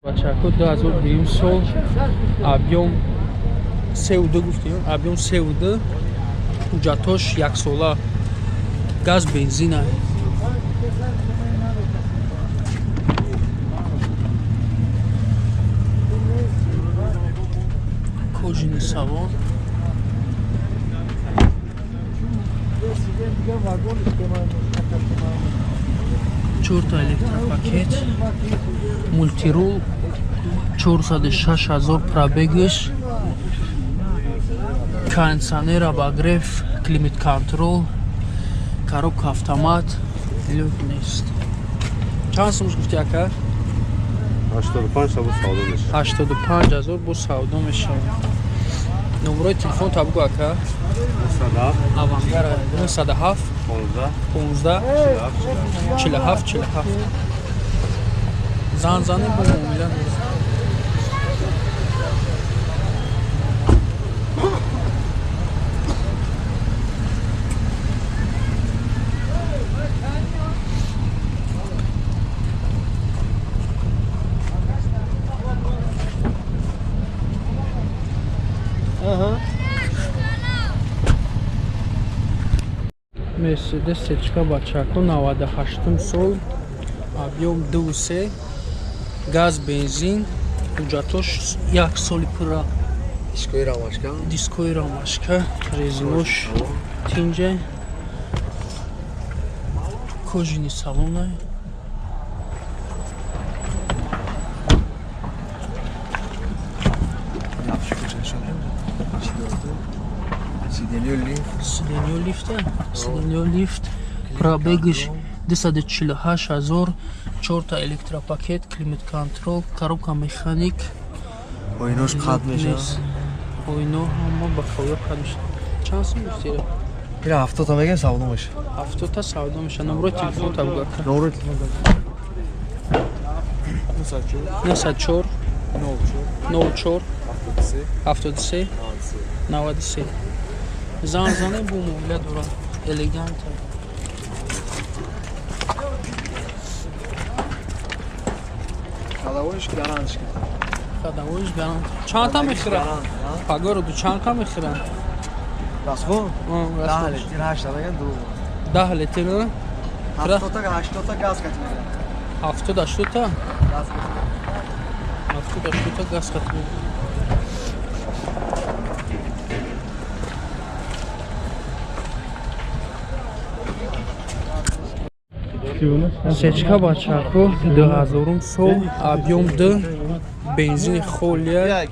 Бачако, 2002 сол, объём 3,2 гуфтем, объём 3,2, ҳуҷҷатош яксола, газ, бензина. Кожаный салон. Чорта электропакет, мультирул, 406 ҳазор пробегаш, кондиционер, обогрев, климат контроль, коробка автомат, люк нест. Чанд сумш гуфти, ака? 85 та бо савдо мешавад. 85 ҳазор бо савдо мешавад. Номерои телефон та бугу, ака. 907. Авангара 907. 15. 15. 47. 47 47. Занзани бо муомила нест. Мерседес сечка, бачако, 98 сол, объём 2,3, газ, бензин, ҳуҷҷатош як соли пурра. Дискои рамашка. Дискои рамашка, резинош тинҷа, кожаный салона. Сиденьё лифт. Сиденьё лифта, сиденьё лифт. Пробегиш 248 ҳазор, чорта электропакет, климат контроль, коробка механик. Оинош қат мешавад. Оино ҳама ба қавия қат мешавад. Чанд сум гуфтира? Ира 70 та мегем, савдо мешавад. 70 та савдо мешавад. Номерои телефон та бугу, ака. Номерои телефон 904 04 73 93. Занзане бо муомила дорад, элеганта. Ходовойш гарант. Ходовойш гарант. Чандта мехӯрад пагоро? Ду чандта мехӯрад? Расход? 10 литр, ҳашта меган, ду. 10 литр. 70 та, 80 та газ кати меган. 70, 80 та? Газ кати. 70, 80 та газ кати меган. Сечка, бачако, 2000 сол, объём д, бензини холия,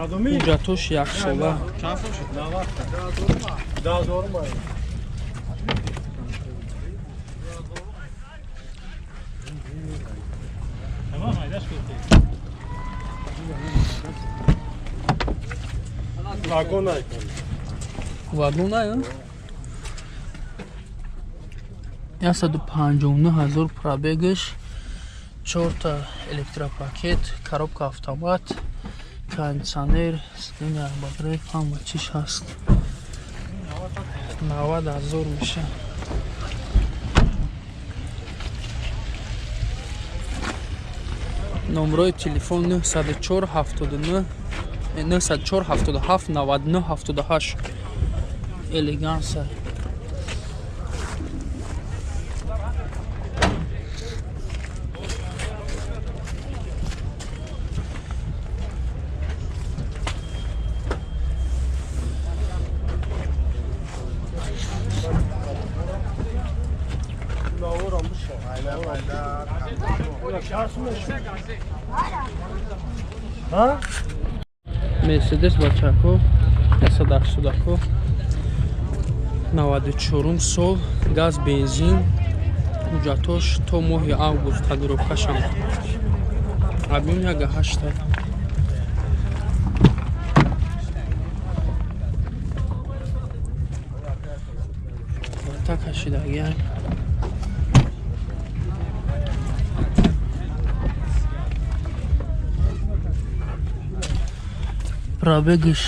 ҳуҷҷатош яксола. Вагон 159 ҳазор пробегаш, чорта электропакет, коробка автомат, кондиционер, сиденья обогрев, ҳама чиш ҳаст. 90 ҳазор меша. Номерои телефон 904 79 904 77 99 78. Элеганса. Мерседес, бачако, 180-ко, 94 сол, газ, бензин, ҳуҷҷатош то моҳи август тагировкашам, объём яга ҳашта. Та кашидагия. Пробегиш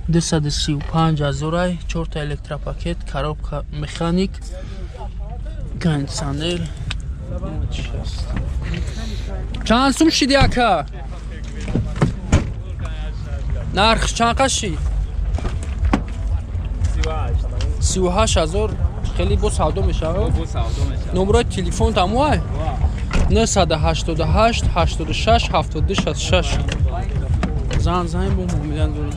235 ҳазорай, чорта электропакет, коробка механик, кондиционер. Чанд сум шиди ака? Нарх чанд қад шид? 38 000. Хеле бо савдо мешавад. Номерои телефон тамоай? 988 86 72 66. Зан зан, бо муомила дорем.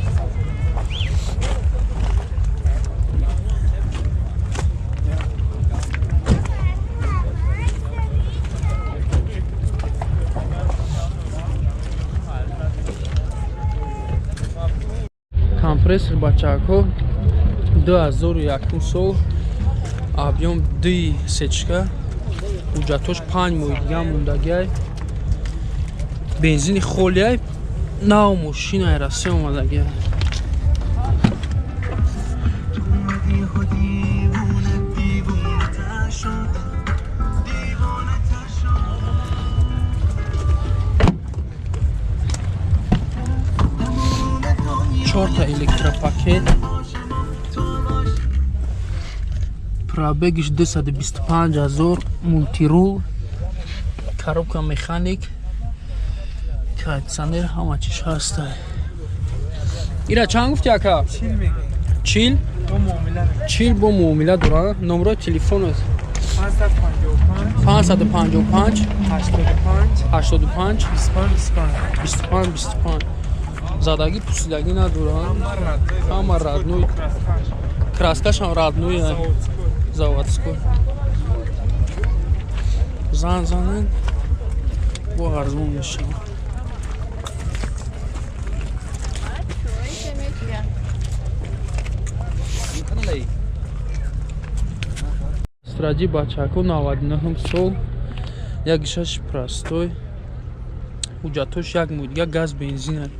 Компрессор, бачаҳако, 2001 сол, объём ди сечка, ҳуҷҷатош 5 моҳи дига мондагиай, бензини холиай, нав мошинаи Россия омадагиай. Чорта электропакет, пробегиш 225 000, мультирул, коробка механик, кондиционер, ҳама чиз ҳаста. Ира чанд гуфти, ака? 40, 40 бо муомила дора. Номерои телефонат? 555 85 25 25. Задагӣ пусидагӣ надоранд, ҳама родной, краскашам родной, заводской. Зан занен, бо арзон мешавад. Стради, бачако, 99 сол, як шаш простой, ҳуҷҷатош як моҳ дига, газ, бензин.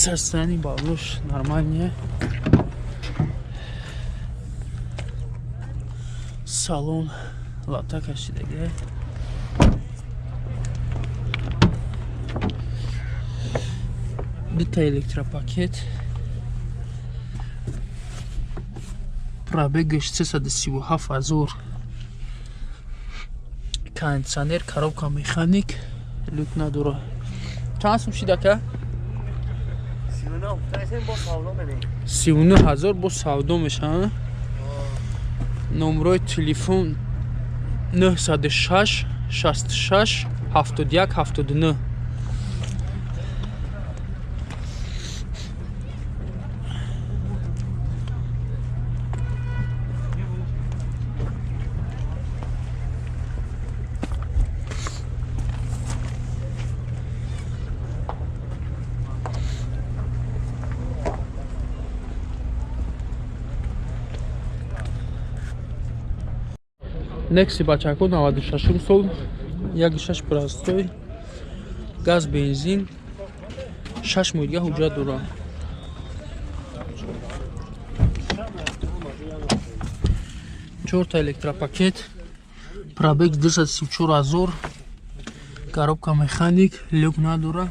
Состояние балош нормальное. Салон лата кашидаги. Дута электропакет. Пробегаш 337 ҳазор. Кондиционер, коробка механик, люк надора. Чанд сум шид, ака? 39 000 бо савдо мешавад. Номерои телефон 906 66 71 79. Некси, бачако, 96 сол, 1,6 простой, газ, бензин, 6 моҳ дига ҳуҷҷат дорад. Чорта электропакет, пробег 234 ҳазор, коробка механик, люк надора.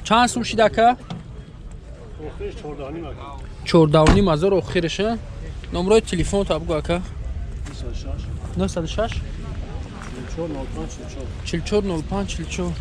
Чанд сум шид, ака? 14,5 ҳазор охиреша. Номерои телефонто бугӯ, ака. 906 44 05 44.